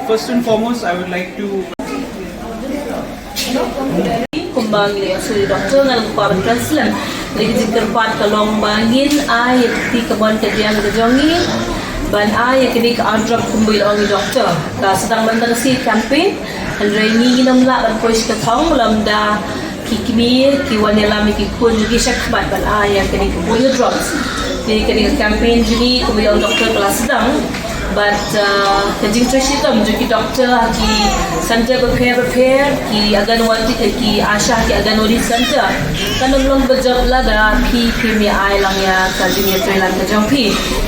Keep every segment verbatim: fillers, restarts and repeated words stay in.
First and foremost, I would like to Kumba ngi la ïohsngew doctor, nga la kwah ban kren slem. Lei ka jingkyrpad ka long ba ngin ai ïa ka kti kamon kadiang ka jong ngi ban ai ïa kane ka eye drop kumba i la ong i doctor. Ka sdang ban dang si campaign. Hynrei ngi ngim lah ban poi sha ka thong lymda ki kmie ki wan ïalam ïa ki khun jong ki shakhmat ban ai ïa kane ka polio drops. Te kane ka campaign jong ngi kumba i la ong doctor ka la sdang. Bad ka jingtrei shitom jong ki doctor ha ki center bapher bapher, ki Anganwadi, ki ASHA, ki Anganwadi center, kan ym long ba jop lada phi phim ïa ai lang ïa ka jingïatreilang ka jong phi.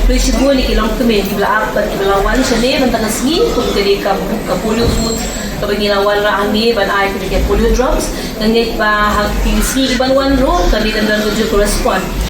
Phi shibun ïa ki longkmie kiba la ap bad kiba la wan shane mynta ka sngi kum kane ka polio booth kaba ngi la wanrah hangne ban ai kane ka polio drops. Nga ngeit ba ha kine ki sngi kiban wan ruh kan dei kan don ka jingkyrspad.